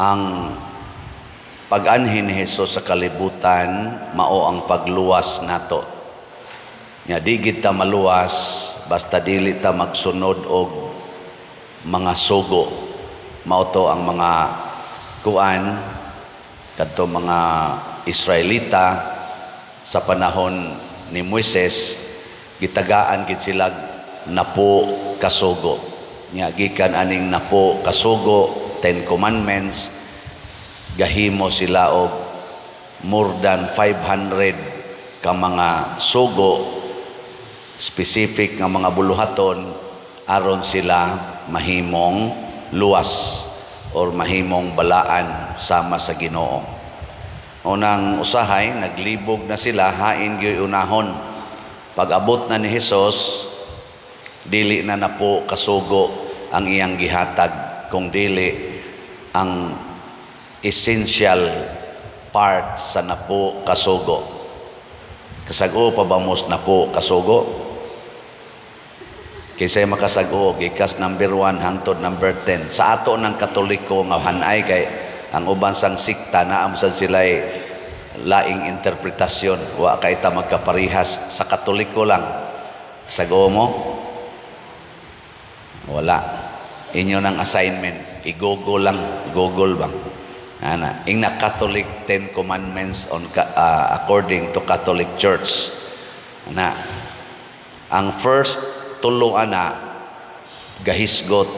Ang pag-anhi ni Jesus sa kalibutan mao ang pagluwas nato. Nya di gid ta maluwas basta dili ta magsunod og mga sugo. Mao to ang mga kuan kadto mga Israelita sa panahon ni Moises, gitagaan gid sila 10 kasugo. Nya gikan aning 10 kasugo, Ten Commandments, gahimo sila og more than 500 ka mga sugo, specific nga mga buluhaton aron sila mahimong luwas or mahimong balaan sama sa Ginoo. Unang usahay naglibog na sila, hain gyud unahon. Pag-abot na ni Hesus, dili na 10 kasugo ang iyang gihatag kung dili ang essential part sa 10 kasugo. Kasag-o pa ba mos 10 kasugo? Kinsay makasag-o gikas number 1 hangtod number 10 sa ato ng Katoliko nga hanay, kay ang uban sang sikta naa sad sila'y laing interpretasyon, wa kay ta magkaparihas. Sa Katoliko lang, kasag-o mo? Wala. Inyo ng assignment, i-Google lang, Google bang ana ingna Catholic Ten Commandments on according to Catholic Church. Ana ang first tulo ana gahisgot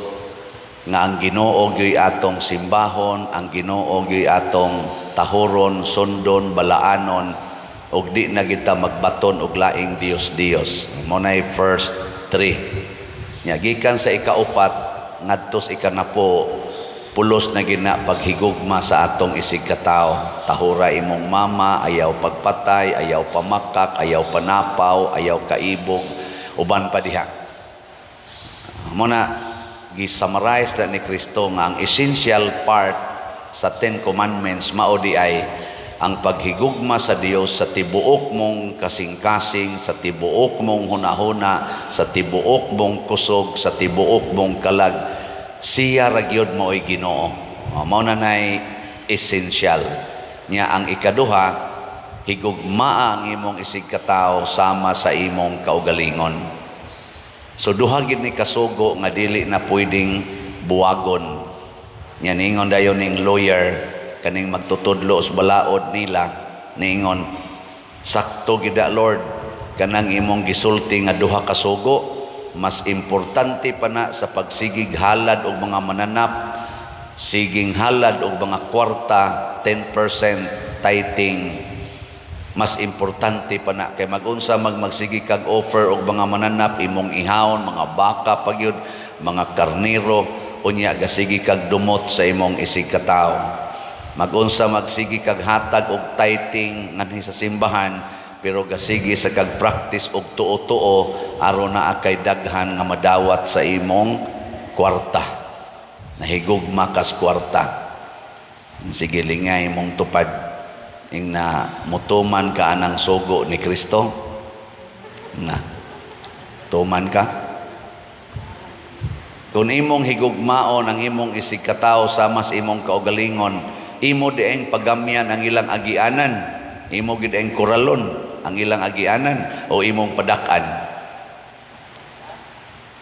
nga ang Ginoo gyoy atong simbahon, ang Ginoo gyoy atong tahuron, sundon, balaanon ug di na kita magbaton og laing Dios-Dios. Mao nay first three. Nya gikan sa ikaupat ngadto sa 10, pulos na gina paghigugma sa atong isig katawo. Tahura imong mama, ayaw pagpatay, ayaw pamakak, ayaw panapaw, ayaw kaibog, uban pa diha. Mao na gi-summarize na ni Kristo nga ang essential part sa Ten Commandments mao di ay ang paghigugma sa Dios sa tibuok mong kasing-kasing, sa tibuok mong hunahuna, sa tibuok mong kusog, sa tibuok mong kalag. Siya ra gyud mao'y Ginoo. O, mao na nay essential. Nya ang ikaduha, higugmaa ang imong isig katawo sama sa imong kaugalingon. So duha gid ni kasugo nga dili na pwedeng buwagon. Nya ningon dayon ning lawyer kaning magtutudlo sa balaod nila, niingon, "Sakto gida, Lord, kanang imong gisulti nga duha ka sugo, mas importante pa na sa pagsigig halad og mga mananap, siging halad og mga kwarta, 10% tithing. Mas importante pa na kay magunsa magsigi kag offer og mga mananap, imong ihawon mga baka pa gyud, mga karnero, unya gasigi kag dumot sa imong isig katawo. Magunsa magsigi kag hatag og tithing nganhi sa simbahan, pero gasigi sa kag practice og tuo-tuo aron naa kay daghan nga madawat sa imong kwarta. Nahigugma kas kwarta. Sige, lingay mong tupad." Ing na mutuman ka anang sugo ni Kristo na tuman ka. Kung imong higugmaon ang imong isig katawo sama sa imong kaugalingon, imo dieng pagamyan ang ilang agianan, imo gid ang kuralon ang ilang agianan o imong padak-an?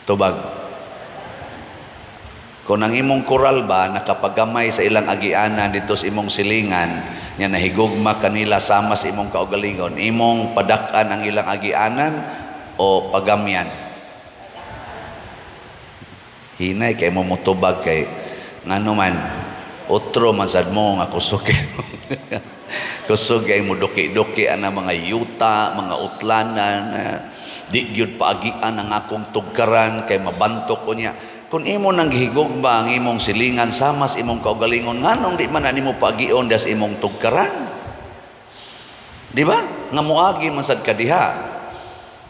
Tubag. Kung ang imong koral ba nakapagamay sa ilang agianan dito sa imong silingan nya nahigugma kanila sama sa imong kaugalingon, imong padak-an ang ilang agianan o pagamyan? Hinay kay mo motubag kay ngano man otro man sad mo nga kusog. Kusog kay mo duki-duki ana mga yuta, mga utlanan, di gyud paagian ang akong tugkaran kay mabantok ko niya. Kung imo nang gihigugma ang imong silingan sama sa imong kaugalingon, nganong di man na nimo paagion das imong tugkaran? Di ba? Nga moagi man sad ka diha.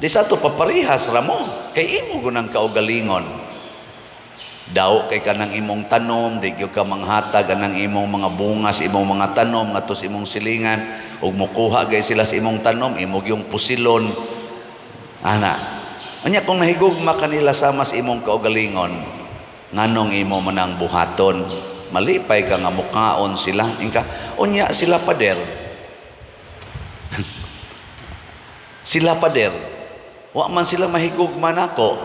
Di sa to paparihas ra mo kay imo gunang kaugalingon. Daw kay kanang imong tanom, di gyud ka manghatag anang imong mga bunga sa imong mga tanom ngadto sa imong silingan ug mokuha gay sila sa imong tanom, imo gyung pusilon. Ana. Anya kung nahigugma kanila sama sa imong kaugalingon, nganong imo manang buhaton? Malipay ka nga mukaon sila. Ingka, unya sila, pader. Sila, pader. Wa man sila mahigugma nako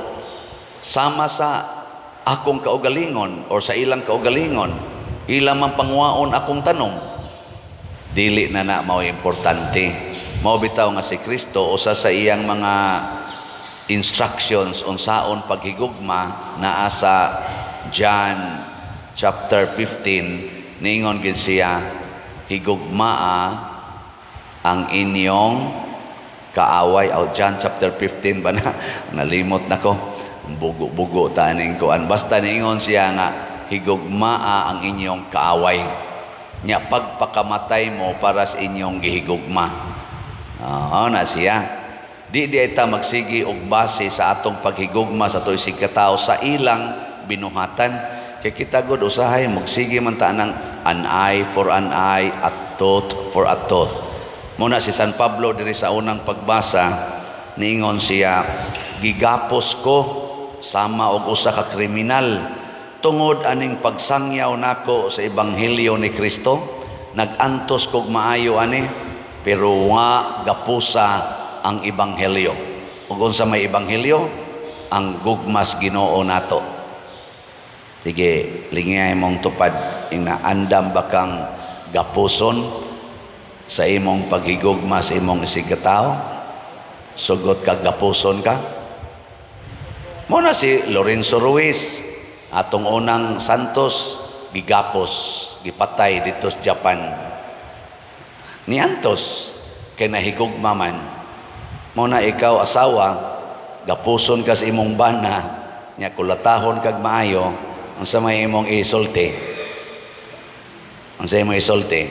sama sa akong kaugalingon or sa ilang kaugalingon. Ila man pangwaon akong tanom. Dili na na mao importante. Mao bitaw nga si Kristo, usa sa iyang mga instructions unsaon paghigugma, naa sa John chapter 15. Niingon gid siya, "Higugmaa ang inyong kaaway." O John chapter 15 ba na? Nalimot na ko. Bugo-bugo ta aning kuan. Basta niingon siya nga higugmaa ang inyong kaaway. Nya pagpakamatay mo para sa inyong gihigugma. Oo na siya. Di ta magsigi og base sa atong paghigugma sa atong katao sa ilang binuhatan. Kay kita gud usahay magsige man ta ng an eye for an eye, a tooth for a tooth. Muna si San Pablo diri sa unang pagbasa, niingon siya, "Gigapos ko sama og usa ka kriminal tungod aning pagsangyaw nako sa ebanghelyo ni Kristo. Nagantos kog maayo ani, pero wa gapusa ang ebanghelyo." Ug unsa may ebanghelyo? Ang gugmas Ginoo nato. Sige, lingay mong tupad, ina andam ba kang gapuson sa imong paghigugma sa imong isigkatao? Sugot ka, gapuson ka? Mo na si Lorenzo Ruiz, atong unang santos, gigapos, gipatay dito sa Japan. Niantos kay nahigugma man. Mo na ikaw asawa, gapuson ka sa imong bana, nya kulatahon kag maayo, unsa may imong isulti? Unsa imong isulti?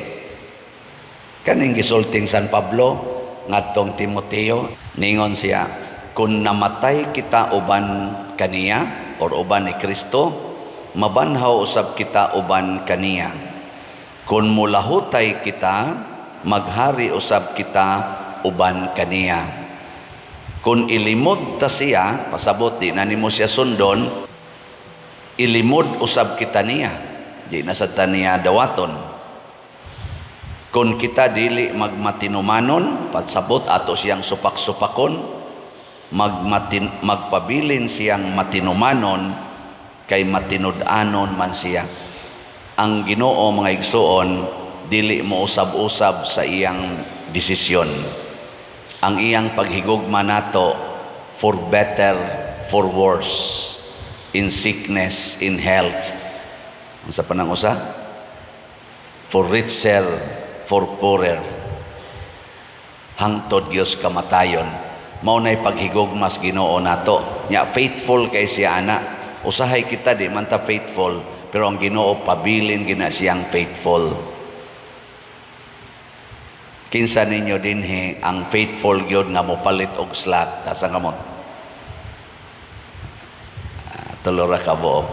Kaning gisulting San Pablo ngadtong Timoteo, ningon siya, "Kung namatay kita uban kaniya or uban ni Kristo, mabanhaw usab kita uban kaniya. Kung mulahutay kita, maghari usab kita uban kaniya. Kung ilimod ta siya," pasabot di na nimo siya sundon, "ilimod usab kita niya." Di na sa ta niya dawaton. "Kung kita dili magmatinumanon," pasabot ato siyang supak-supakon, "magpabilin siyang matinumanon kay matinud-anon man siya." Ang Ginoo, mga igsuon, dili mo usab-usab sa iyang desisyon. Ang iyang paghigugma nato, for better, for worse, in sickness, in health. Unsa pa nang usa? For richer, for poorer. Hangtod Dios kamatayon. Mao na'y paghigugma sa Ginoo nato. Nya faithful kay siya ana. Usahay kita di man ta faithful, pero ang Ginoo pabilin gina siyang faithful. Kinsa ninyo dinhi ang faithful gyud nga mopalit og slot? Taas ang kamot. Ah, tulo ra ka buok.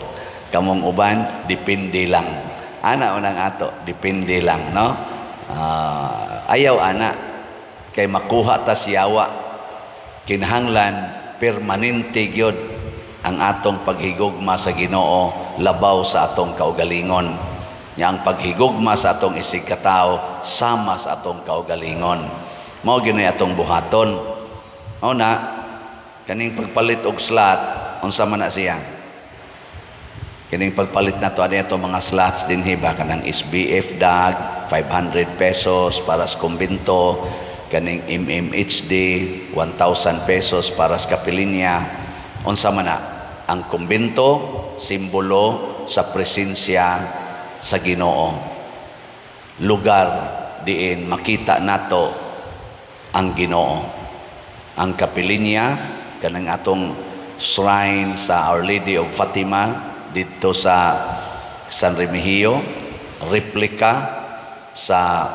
Kamong uban, depende lang. Ana unang ato, depende lang, no? Ah, ayaw ana kay makuha ta siyawa. Kinahanglan permanente gyud ang atong paghigugma sa Ginoo labaw sa atong kaugalingon. Nya ang paghigugma sa atong isig katao sama sa atong kaugalingon. Mao gyud atong buhaton. Mao na kaning pagpalit og slot, unsa man na siya? Kining pagpalit na to ani ato mga slots dinhi ba, kanang SBF DAG 500 pesos para sa kumbento, kaning MMHD 1,000 pesos para sa kapilinya. Unsa man na? Ang kumbento, simbolo sa presensya sa Ginoo. Lugar diin makita nato ang Ginoo. Ang kapilinya, kanang atong shrine sa Our Lady of Fatima didto sa San Remigio, replica sa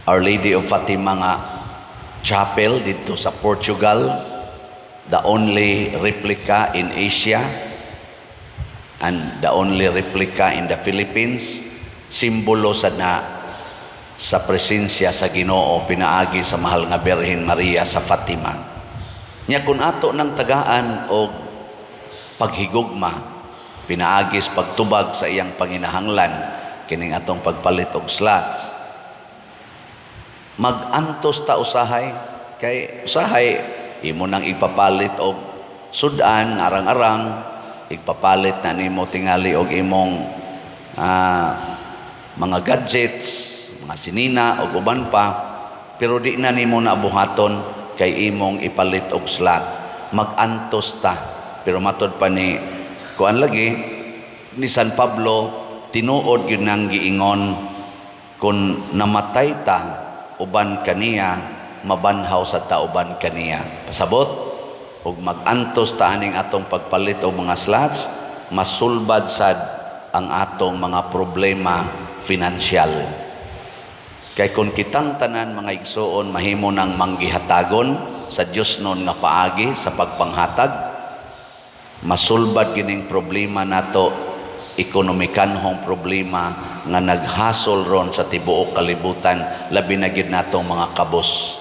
Our Lady of Fatima nga chapel didto sa Portugal, the only replica in Asia and the only replica in the Philippines, simbolo sa na sa presensya sa Ginoo pinaagi sa mahal nga Birhen Maria sa Fatima. Nya kung ato ng tagaan og paghigugma, Pinaagis pagtubag sa iyang panginahanglan kining atong pagpalit og slots. Magantos ta usahay kay usahay imo nang ipapalit og sudan, arang-arang ipapalit na nimo tingali og imong mga gadgets, mga sinina og uban pa, pero di na nimo na buhaton kay imong ipalit og slot. Magantos ta, pero matod pa ni kuan lagi ni San Pablo, tinuod gyud nang giingon, kung namatay ta uban kaniya, mabanhaw sa ta uban kaniya. Pasabot ug magantos ta aning atong pagpalit og mga slots, masulbad sad ang atong mga problema financial. Kay kung kitang tanan, mga igsuon, mahimo nang manggihatagon sa Dios nun nga paagi sa pagpanghatag, masulbad gining problema nato, ekonomikanhong problema nga naghasol ron sa tibuok kalibutan, labi na gid natong mga kabos.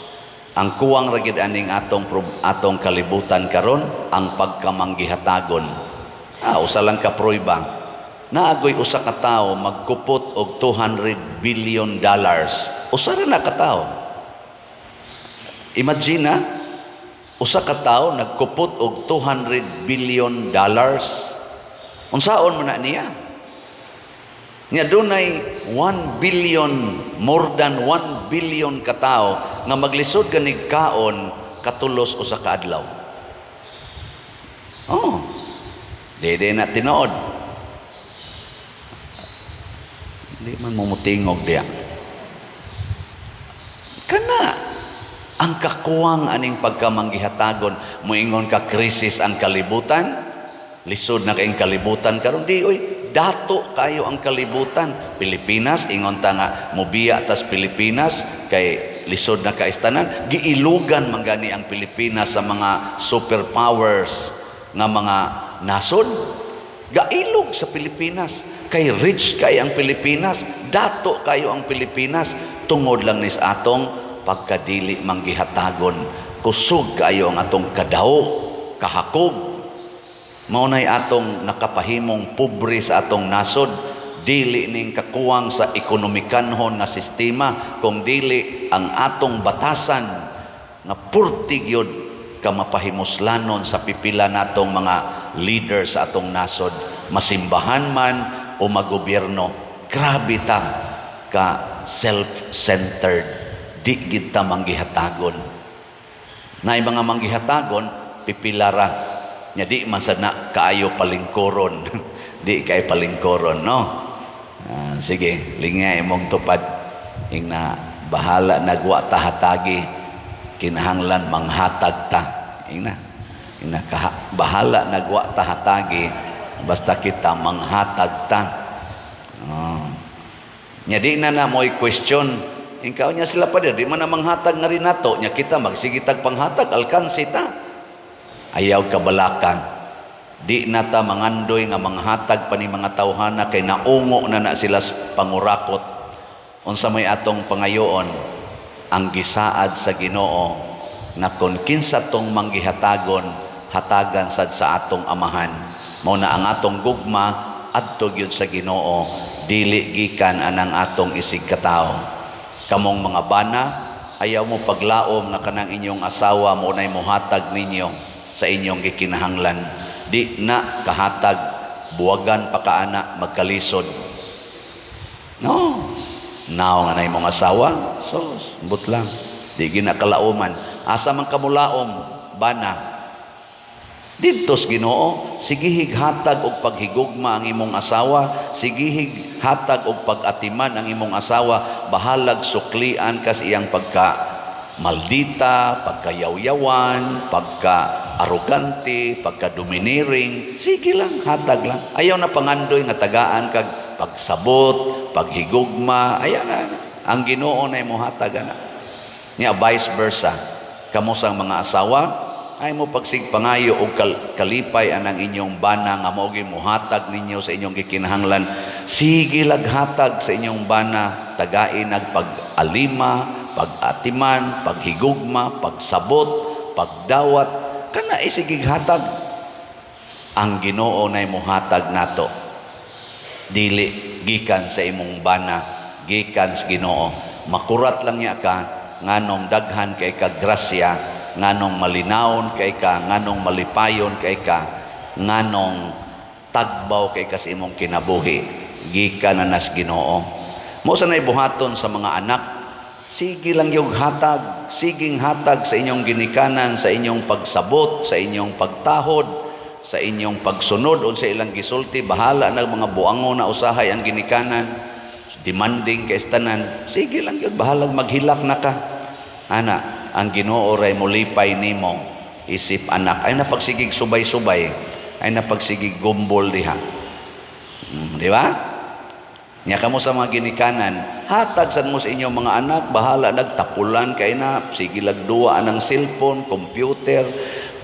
Ang kuwang ra gid aning atong kalibutan karon ang pagkamanggihatagon. Usa lang ka prueba. Naagoy usa ka tawo magkupot og $200 billion. Usa ra na ka tawo. Imagine na, usa ka tawo nagkupot og $200 billion. Unsaon man na niya? Nya dunay 1 billion, more than 1 billion katao nga maglisod ganig kaon katulos usa ka adlaw. Oh. Di na tinuod. Di man mo mutingog diya. Kana ang kakuwang aning pagkamanggihatagon. Muingon ka krisis ang kalibutan, lisod na kayong kalibutan karon, di oy, dato kayo ang kalibutan. Pilipinas, ingon ta nga mobiya tas Pilipinas kay lisod na kaistanan, giilugan man gani ang Pilipinas sa mga superpowers nga mga nasod. Gailog sa Pilipinas kay rich kay ang Pilipinas, dato kayo ang Pilipinas, tungod lang ni sa atong pagkadili manggihatagon. Kusog kayo ang atong kadaw, kahakog. Mao nay atong nakapahimong pobre sa atong nasod. Dili ning kakuwang sa ekonomikanhon nga sistema, kung dili ang atong batasan nga purti gyud ka mapahimuslanon sa pipila natong mga leader sa atong nasod, masimbahan man o magobyerno. Grabe ta ka self-centered, di gid ta manggihatagon. Naay mga manggihatagon, pipila ra nya, di man sad na kaayo palingkuron. Di kay palingkuron, no? Ah, sige, lingay imong tupad. Ingna, bahala nagwa ta hatagi, kinahanglan manghatag ta. Ingna, bahala nagwa ta hatagi, basta kita manghatag ta. Oh. Nya di na na mo'y question. Ikaw nya sila pa di man na manghatag nga rin nato. Nya kita magsigitag panghatag, alkansi ta. Ayaw kabalaka. Di na ta mangandoy nga manghatag pa ni mga tawhana kay naungo na na sila sa pangurakot. Unsa may atong pangayoon? Ang gisaad sa Ginoo nga kon kinsa tong manggihatagon, hatagan sad sa atong Amahan. Mao na ang atong gugma adto gyud sa Ginoo, dili gikan anang atong isig katawo. Kamong mga bana, ayaw mo paglaom nga kanang inyong asawa mo nay mohatag ninyo sa inyong gikinahanglan. Di na kahatag, buwagan pa kaana, magkalisod. No. Now nga na imong asawa, so but lang. Di ginakalauman. Asa man kamulaom, bana? Didto sa Ginoo, sigihig hatag og paghigugma ang imong asawa, sigihig hatag og pag-atiman ang imong asawa, bahalag suklian kas iyang pagka maldita, pagkayawyawan, pagka arugante, pagka domineering, sige lang, hatag lang. Ayaw na pangandoy nga tagaan kag pagsabot, paghigugma, ayaw na. Ang Ginoo na imo hatag ana. Nya vice versa. Kamo sang mga asawa, ay mo pagsigpangayo og kalipay anang inyong bana nga mao gyud mohatag ninyo sa inyong gikinahanglan. Sige lag hatag sa inyong bana, tagain nagpag-alima, pag-atiman, paghigugma, pagsabot, pagdawat, kana isigig hatag. Ang Ginoo nay muhatag nato. Dili gikan sa imong bana, gikan sa Ginoo. Makurat lang niya ka nganong daghan kay ka grasya, nganong malinawon kay ka, nganong malipayon kay ka, nganong tagbaw kay ka sa imong kinabuhi. Gikan na nas Ginoo. Mao sa nay buhaton sa mga anak, sige lang yung hatag, siging hatag sa inyong ginikanan, sa inyong pagsabot, sa inyong pagtahod, sa inyong pagsunod unsa ilang gisulti. Bahala na mga buango na usahay ang ginikanan, demanding kay tanan, sige lang yun, bahalag maghilak na ka. Ana, ang Ginoo ray molipay nimo isip anak. Ay napagsigig subay-subay, ay napagsigig gumbol diha. Di ba? Nya kamo sa mga ginikanan, hatag sad mo sa inyong mga anak, bahala nagtapulan kay na, sige lagduwa anang cellphone, computer,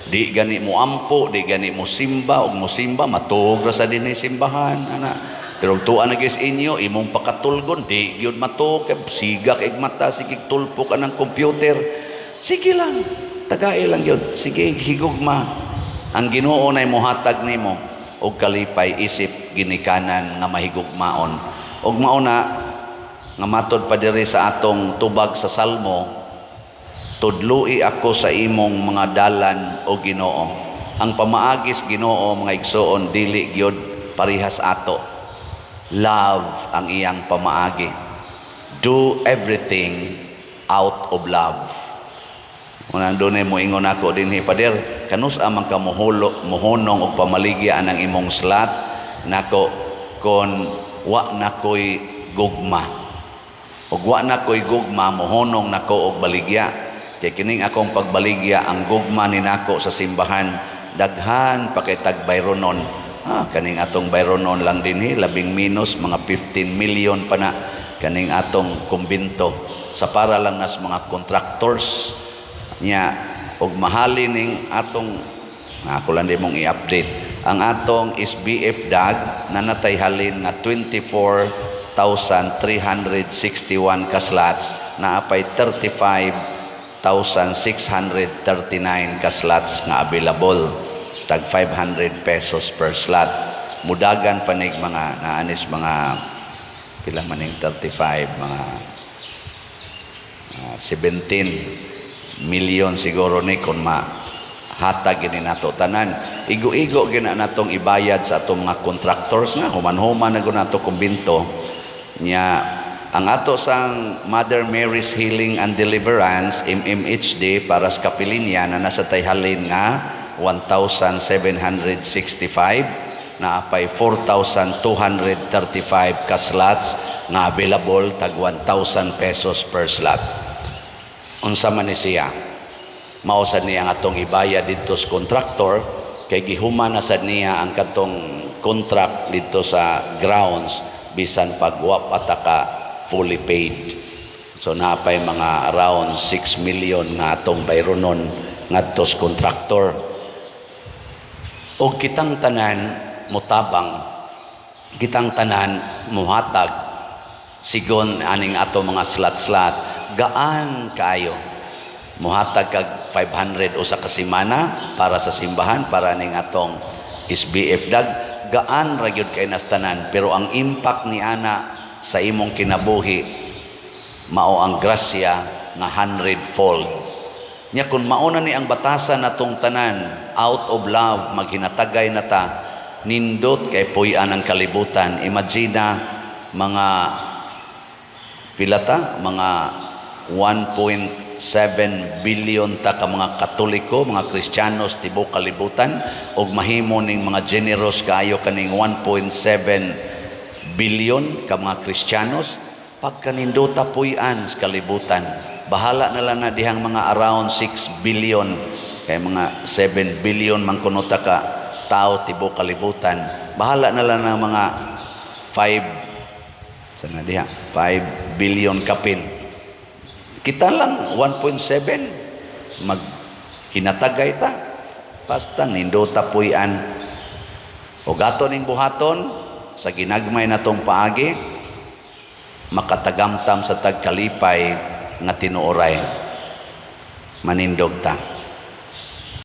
di gani mo ampo, di gani mo simba, ug mo simba, matuog ra sa dinhi simbahan, ana. Pero tuwa na gis inyo, imong pakatulgon, di gyud matuog, kay siga kay mata, sige tulpok anang computer. Sige lang, tagai lang yun. Sige, higugma. Ang Ginoo nay mohatag nimo og kalipay isip ginikanan nga mahigugmaon. Ug mao na nga matod pa diri sa atong tubag sa Salmo, "Tudloi ako sa imong mga dalan, o Ginoo." Ang pamaagis Ginoo, mga igsoon, dili gyud parihas ato. Love ang iyang pamaagi. Do everything out of love. Unang dunay mo ingon ako dinhi, "Pader, kanus man ka mohulo, mohunong og pamaligya anang imong slot nako kon wa na ko'y gugma? Ug wa na ko'y gugma, mohunong nako og baligya. Kay kining akong pagbaligya, ang gugma ni nako sa simbahan, daghan pa kay tag bayronon." Ah, kaning atong bayronon lang dinhi, labing minus mga 15 million pa na kaning atong kumbinto sa para lang nas mga contractors niya. Og mahali ning atong, ako lang di mong i-update ang atong SBF DAG na natay halin nga 24,361 ka slots, naapay 35,639 ka slots nga available, tag 500 pesos per slot. Mudagan panig mga naanis mga pila maning 35, mga 17 million siguro ni kung mahatag gini nato tanan. Igo-igo gina natong ibayad sa atong mga contractors nga human-human na gud nato kumbinto nya. Ang ato sang Mother Mary's Healing and Deliverance, MMHD, para sa Kapilinya na nasa tayhalin nga 1,765, naapay 4,235 ka slots nga available, tag 1,000 pesos per slot. Unsa man ni siya, mao sad niya ang atong ibayad didto sa contractor kay gihuman na sad niya ang katong contract didto sa grounds bisan pag wa pa ta ka fully paid. So naapay mga around 6 million nga atong bayronon ngadto sa contractor. Og kitang tanan mutabang, kitang tanan muhatag sigon aning ato mga slot-slot, gaan kaayo. Muhatag kag 500 usa ka semana para sa simbahan, para ning atong SBF DAG, gaan ra gyud kay nas tanan, pero ang impact ni ana sa imong kinabuhi mao ang grasya nga hundredfold. Nya kung mao na ni ang batasan natong tanan, out of love maghinatagay na ta, nindot kay puy-an ang kalibutan. Imagine mga pila ta, mga 1.7 billion ta ka mga Katoliko, mga Kristiyanos tibuok kalibutan, ug mahimo ning mga generous kaayo kaning 1.7 billion ka mga Kristiyanos, pagkanindota puy-an sa kalibutan. Bahala na lang na dihang mga around 6 billion, kay mga 7 billion man kuno ta ka tao tibuok kalibutan. Bahala na lang na mga 5 sa na diha, 5 billion kapin. Kita lang 1.7, mag hinatagay ta, basta nindota puy-an. O gato ning buhaton sa ginagmay natong paagi, makatagamtam sa tagkalipay nga tinuoray. Manindog ta.